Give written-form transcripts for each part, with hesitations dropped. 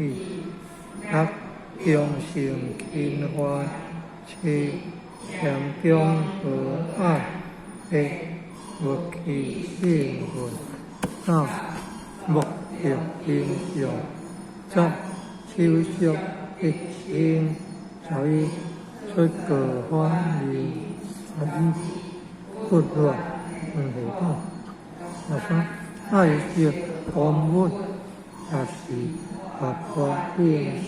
器。六、忠誠勤奮。七、謙恭和藹。八、勿棄信分。九、莫著形相。十、守足一心。11，出過反認。12，不亂黃河道。13，愛惜光物。14，合法應事。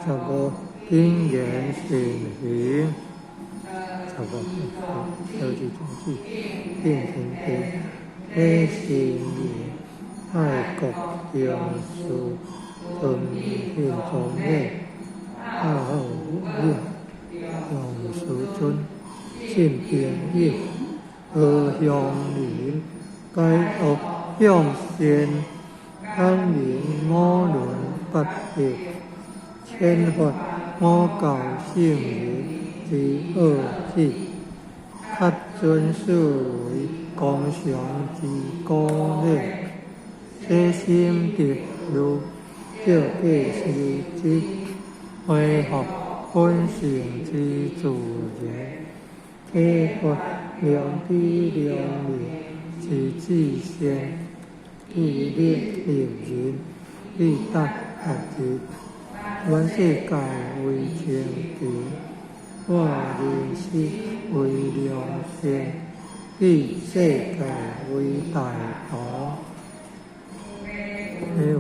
15，謹言慎行。16，道智種子，應天地，禮善言，愛國重視，尊敬長禮，愛好福友，重師尊，信朋友，和鄉鄰，改惡向善，通明五倫八德，遣發五教聖人之奧旨，恪遵四維公常之古禮，洗心滌慮，照過修習，恢復本性之自然，體發良知良能之至善，以力利人，以達達日，願世界為清淨，我人世為良善，以世界為大同。彼為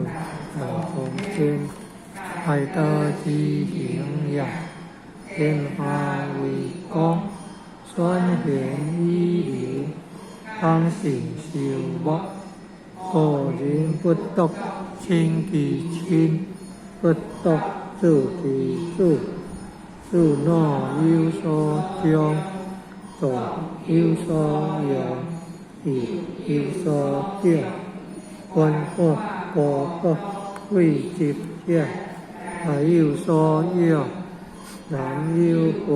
大眾天，大道之行也，天下為公，選賢與能，通信修睦。古人不獨親其親，不獨子其子，子若有所長，祚有所用，義有所長。鰥寡孤獨廢疾者，下有所養，男有分，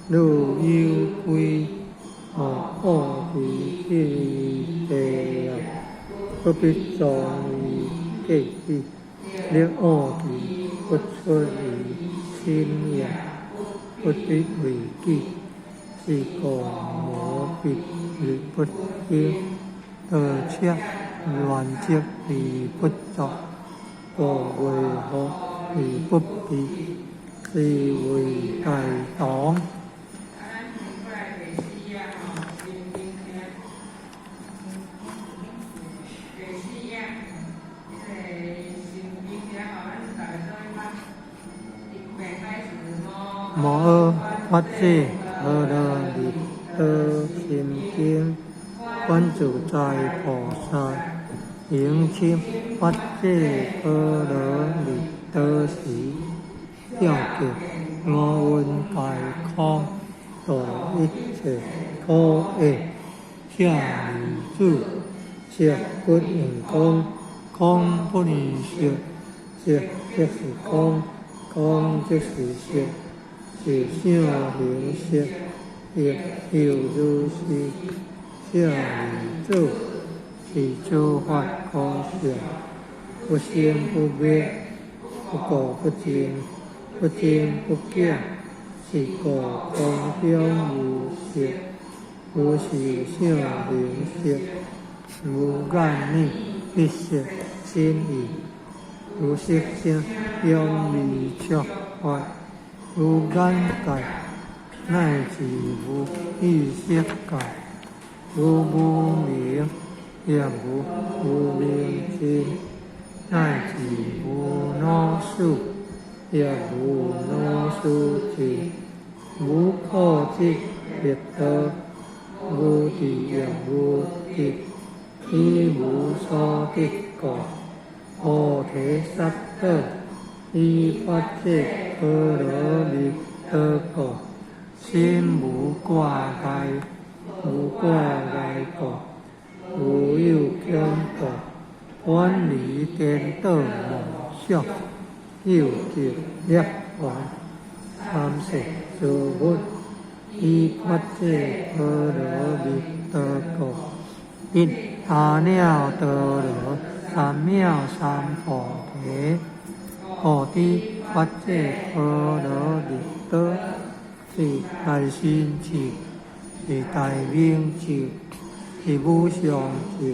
女有位，惡其智地也，不必壯於過去，力惡其不出於心也，不必為己，是故無必而不興，得赤亂積而不作，故為福而不避，是謂大同。摩訶法者波羅蜜多心經，觀自在菩薩行深法界波羅蜜多時，照見五蘊皆空，度一切苦厄。舍利子，色不異空，空不異色，色即是空，空即是色，是想行識，亦猶如是。舍利子，是諸法空性，不生不滅，不垢不淨，不增不減。是故空中無色，無受想行識，無眼耳鼻舌身意，無色聲香味觸法，無眼界，乃至無意識界，無無明，亦無無明盡，乃至無老死，亦無老死盡，無苦集滅道，無智亦無得，以無所得故，菩提薩埵，以法界波羅蜜多故，心無掛礙，無掛礙故，無有恐怖，遠離顛倒夢想，有極涅槃，三世諸佛，以法界波羅蜜多故，得阿耨多羅三藐三菩提。菩提法者波羅蜜多，是大神咒，是大明咒，是無上咒，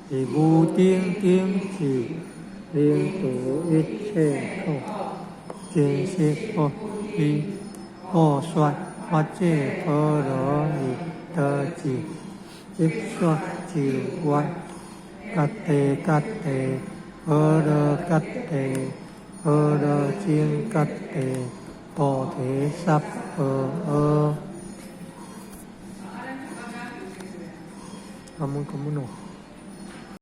是無頂頂咒，能度一切苦。真實菩提，佛說法者波羅蜜多咒，一說就圓，揭諦揭諦，波羅揭諦，波羅僧揭諦，菩提薩婆訶。咁樣咁樣咯。